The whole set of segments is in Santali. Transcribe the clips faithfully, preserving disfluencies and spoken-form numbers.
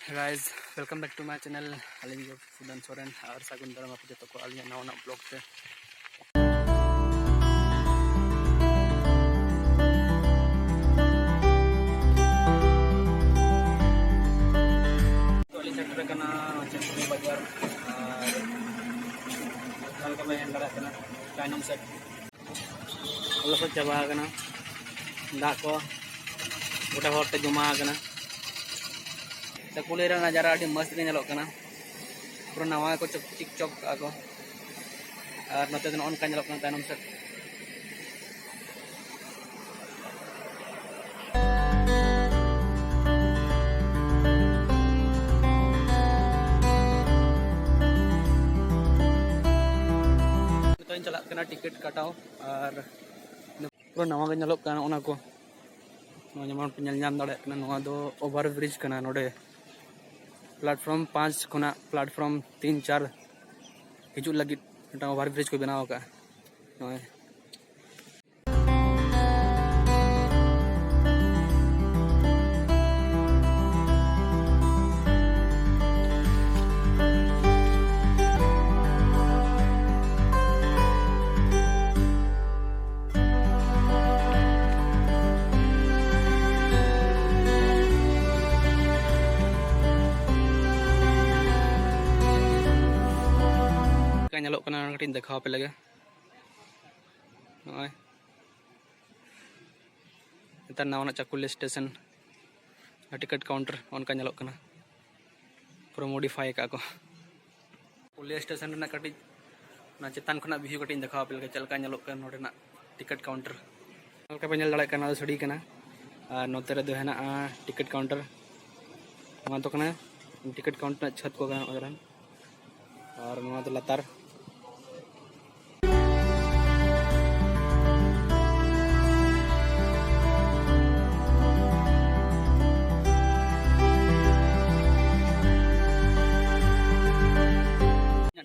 Guys, welcome back to my channel. ᱟᱹᱞᱤᱧ ᱜᱮ ᱥᱩᱫᱟᱱ ᱥᱚᱨᱮᱱ, ᱟᱨ ᱥᱟᱹᱜᱩᱱ ᱫᱟᱨᱟᱢ ᱟᱯᱮ ᱡᱚᱛᱚ ᱠᱚ ᱟᱹᱞᱤᱧᱟᱜ ᱱᱟᱣᱟᱱᱟᱜ vlog ᱛᱮ᱾ ᱛᱚ, ᱟᱹᱞᱤᱧ ᱥᱮᱴᱮᱨ ᱟᱠᱟᱱᱟ ᱪᱟᱸᱫᱽᱯᱩᱨ ᱵᱟᱡᱟᱨ, ᱟᱨ ᱡᱟᱦᱟᱸ ᱞᱮᱠᱟ ᱯᱮ ᱧᱮᱞ ᱫᱟᱲᱮᱭᱟᱜ ᱠᱟᱱᱟ, ᱛᱟᱭᱱᱚᱢ ᱥᱮᱫ ᱞᱚᱥᱚᱫ ᱪᱟᱵᱟ ᱟᱠᱟᱱᱟ, ᱫᱟᱜ ᱠᱚ ᱜᱚᱴᱟ ᱦᱚᱨ ᱛᱮ ᱡᱚᱢᱟ ᱟᱠᱟᱱᱟ᱾ ᱪᱟᱹᱠᱩᱞᱤ ᱨᱮ ᱱᱟᱡᱟᱨᱟ ᱟᱹᱰᱤ ᱢᱚᱡᱽ ᱜᱮ ᱧᱮᱞᱚᱜ ᱠᱟᱱᱟ, ᱯᱩᱨᱟᱹ ᱱᱟᱣᱟ ᱜᱮᱠᱚ ᱪᱚᱠ ᱪᱤᱠ ᱪᱚᱠ ᱠᱟᱜᱼᱟ ᱠᱚ᱾ ᱟᱨ ᱱᱚᱛᱮ ᱫᱚ ᱱᱚᱜᱼᱚ ᱱᱚᱝᱠᱟ ᱧᱮᱞᱚᱜ ᱠᱟᱱᱟ ᱛᱟᱭᱱᱚᱢ ᱥᱮᱫ᱾ ᱱᱤᱛᱚᱜ ᱤᱧ ᱪᱟᱞᱟᱜ ᱠᱟᱱᱟ ᱴᱤᱠᱤᱴ ᱠᱟᱴᱟᱣ, ᱟᱨ ᱯᱩᱨᱟᱹ ᱱᱟᱣᱟ ᱜᱮ ᱧᱮᱞᱚᱜ ᱠᱟᱱᱟ ᱚᱱᱟ ᱠᱚ᱾ ᱱᱚᱣᱟ ᱡᱮᱢᱚᱱ ᱯᱮ ᱧᱮᱞ ᱧᱟᱢ ᱫᱟᱲᱮᱭᱟᱜ ᱠᱟᱱᱟ, ᱱᱚᱣᱟ ᱫᱚ over bridge ᱠᱟᱱᱟ᱾ ᱱᱚᱰᱮ platform ᱯᱟᱸᱪ ᱠᱷᱚᱱᱟᱜ platform ᱛᱤᱱ ᱪᱟᱨ ᱦᱤᱡᱩᱜ ᱞᱟᱹᱜᱤᱫ ᱢᱤᱫᱴᱟᱝ over bridge ᱠᱚ ᱵᱮᱱᱟᱣ ᱟᱠᱟᱫᱼᱟ᱾ ᱱᱚᱜᱼᱚᱭ ᱧᱮᱞᱚᱜ ᱠᱟᱱᱟ, ᱠᱟᱹᱴᱤᱡ ᱤᱧ ᱫᱮᱠᱷᱟᱣ ᱟᱯᱮ ᱞᱮᱜᱮ᱾ ᱱᱚᱜᱼᱚᱭ ᱱᱮᱛᱟᱨ ᱱᱟᱣᱟᱱᱟᱜ ᱪᱟᱠᱩᱞᱤᱭᱟᱹ ᱥᱴᱮᱥᱚᱱ ᱴᱤᱠᱤᱴ ᱠᱟᱣᱩᱱᱴᱟᱨ ᱚᱱᱠᱟ ᱧᱮᱞᱚᱜ ᱠᱟᱱᱟ, ᱯᱩᱨᱟᱹ modify ᱟᱠᱟᱫ ᱠᱚ᱾ ᱪᱟᱠᱩᱞᱤᱭᱟᱹ ᱥᱴᱮᱥᱚᱱ ᱨᱮᱱᱟᱜ ᱠᱟᱹᱴᱤᱡ ᱚᱱᱟ ᱪᱮᱛᱟᱱ ᱠᱷᱚᱱᱟᱜ view ᱠᱟᱹᱴᱤᱡ ᱤᱧ ᱫᱮᱠᱷᱟᱣ ᱟᱯᱮ ᱞᱮᱜᱮ, ᱪᱮᱫ ᱞᱮᱠᱟ ᱧᱮᱞᱚᱜ ᱠᱟᱱᱟ ᱱᱚᱰᱮᱱᱟᱜ ᱴᱤᱠᱤᱴ ᱠᱟᱣᱩᱱᱴᱟᱨ᱾ ᱪᱮᱫ ᱞᱮᱠᱟ ᱯᱮ ᱧᱮᱞ ᱫᱟᱲᱮᱭᱟᱜ ᱠᱟᱱᱟ, ᱱᱚᱣᱟ ᱫᱚ ᱥᱤᱲᱤ ᱠᱟᱱᱟ, ᱟᱨ ᱱᱚᱛᱮ ᱨᱮᱫᱚ ᱦᱮᱱᱟᱜᱼᱟ ᱴᱤᱠᱤᱴ ᱠᱟᱣᱩᱱᱴᱟᱨ᱾ ᱱᱚᱣᱟ ᱫᱚ ᱠᱟᱱᱟ ᱴᱤᱠᱤᱴ ᱠᱟᱣᱩᱱᱴᱟᱨ ᱨᱮᱱᱟᱜ ᱪᱷᱟᱹᱫᱽ ᱠᱚ ᱠᱟᱱᱟ ᱱᱚᱣᱟ ᱫᱚ᱾ ᱟᱨ ᱱᱚᱣᱟ ᱫᱚ ᱞᱟᱛᱟᱨ᱾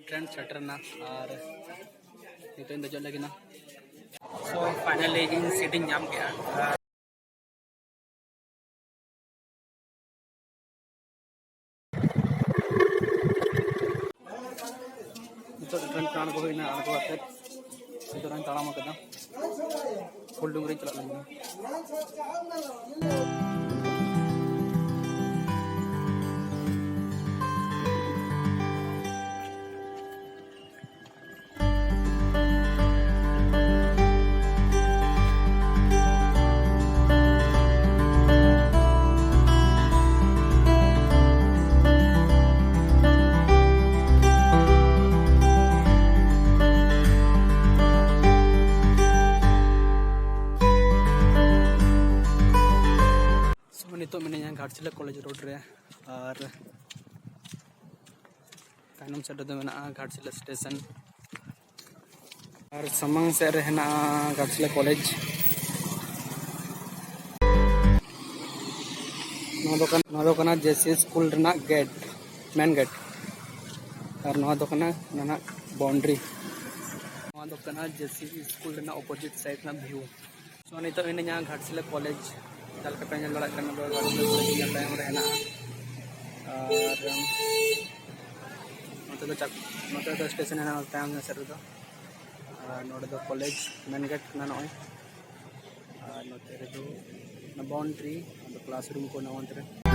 ᱴᱨᱮᱱ ᱥᱮᱴᱮᱨ ᱮᱱᱟ ᱟᱨ ᱱᱤᱛᱚᱜ ᱤᱧ ᱫᱮᱡᱚᱜ ᱞᱟᱹᱜᱤᱫ ᱱᱟ᱾ So finally ᱤᱧ ᱥᱤᱴ ᱤᱧ ᱧᱟᱢ ᱠᱮᱜᱼᱟ᱾ ᱱᱤᱛᱚᱜ ᱴᱨᱮᱱ ᱠᱷᱚᱱ ᱟᱬᱜᱚ ᱦᱩᱭᱱᱟ, ᱟᱬᱜᱚ ᱠᱟᱛᱮ ᱱᱤᱛᱚᱜ ᱤᱧ ᱛᱟᱲᱟᱢ ᱟᱠᱟᱫᱟ, ᱯᱷᱩᱞᱰᱩᱝᱨᱤᱧ ᱪᱟᱞᱟᱜ ᱞᱟᱹᱜᱤᱫ᱾ So, ᱱᱤᱛᱚᱜ ᱢᱤᱱᱟᱹᱧᱟ ᱜᱷᱟᱴᱥᱤᱞᱟᱹ ᱠᱚᱞᱮᱡᱽ ᱨᱳᱰ ᱨᱮ, ᱟᱨ ᱛᱟᱭᱱᱚᱢ ᱥᱮᱫ ᱨᱮᱫᱚ ᱢᱮᱱᱟᱜᱼᱟ ᱜᱷᱟᱴᱥᱤᱞᱟᱹ ᱥᱴᱮᱥᱚᱱ, ᱟᱨ ᱥᱟᱢᱟᱝ ᱥᱮᱫ ᱨᱮ ᱦᱮᱱᱟᱜᱼᱟ ᱜᱷᱟᱴᱥᱤᱞᱟᱹ ᱠᱚᱞᱮᱡᱽ᱾ ᱱᱚᱣᱟ ᱫᱚ ᱠᱟᱱᱟ, ᱱᱚᱣᱟ ᱫᱚ ᱠᱟᱱᱟ ᱡᱮᱥᱤ ᱥᱠᱩᱞ ᱨᱮᱱᱟᱜ ᱜᱮᱴ, ᱢᱮᱱ ᱜᱮᱴ᱾ ᱟᱨ ᱱᱚᱣᱟ ᱫᱚ ᱠᱟᱱᱟ ᱚᱱᱟ ᱨᱮᱱᱟᱜ ᱵᱟᱣᱩᱱᱰᱨᱤ᱾ ᱱᱚᱣᱟ ᱫᱚ ᱠᱟᱱᱟ ᱡᱮᱥᱤ ᱥᱠᱩᱞ ᱨᱮᱱᱟᱜ ᱚᱯᱳᱡᱤᱴ ᱥᱟᱭᱤᱰ ᱨᱮᱱᱟᱜ ᱵᱷᱤᱭᱩ᱾ So, ᱱᱤᱛᱚᱜ ᱢᱤᱱᱟᱹᱧᱟ ᱜᱷᱟᱴᱥᱤᱞᱟᱹ ᱠᱚᱞᱮᱡᱽ᱾ ᱡᱟᱦᱟᱸ ᱞᱮᱠᱟ ᱯᱮ ᱧᱮᱞ ᱫᱟᱲᱮᱭᱟᱜ ᱠᱟᱱᱟ, ᱱᱚᱣᱟ ᱫᱚ ᱜᱷᱟᱴᱥᱤᱞᱟᱹ ᱠᱚᱞᱮᱡᱽ ᱨᱮᱱᱟᱜ ᱛᱟᱭᱚᱢ ᱨᱮ ᱦᱮᱱᱟᱜᱼᱟ᱾ ᱟᱨ, ᱩᱢ, ᱱᱚᱛᱮ ᱫᱚ ᱪᱟᱠ-, ᱱᱚᱛᱮ ᱫᱚ ᱥᱴᱮᱥᱚᱱ ᱦᱮᱱᱟᱜᱼᱟ ᱛᱟᱭᱚᱢ ᱧᱚᱜ ᱥᱮᱫ ᱨᱮᱫᱚ᱾ ᱟᱨ ᱱᱚᱰᱮ ᱫᱚ ᱠᱚᱞᱮᱡᱽ ᱢᱮᱱ ᱜᱮᱴ ᱠᱟᱱᱟ ᱱᱚᱜᱼᱚᱭ᱾ ᱟᱨ ᱱᱚᱛᱮ ᱨᱮᱫᱚ ᱚᱱᱟ ᱵᱟᱣᱩᱱᱰᱨᱤ, ᱟᱫᱚ ᱠᱞᱟᱥᱨᱩᱢ ᱠᱚ ᱱᱚᱣᱟ ᱚᱱᱛᱮ ᱨᱮ᱾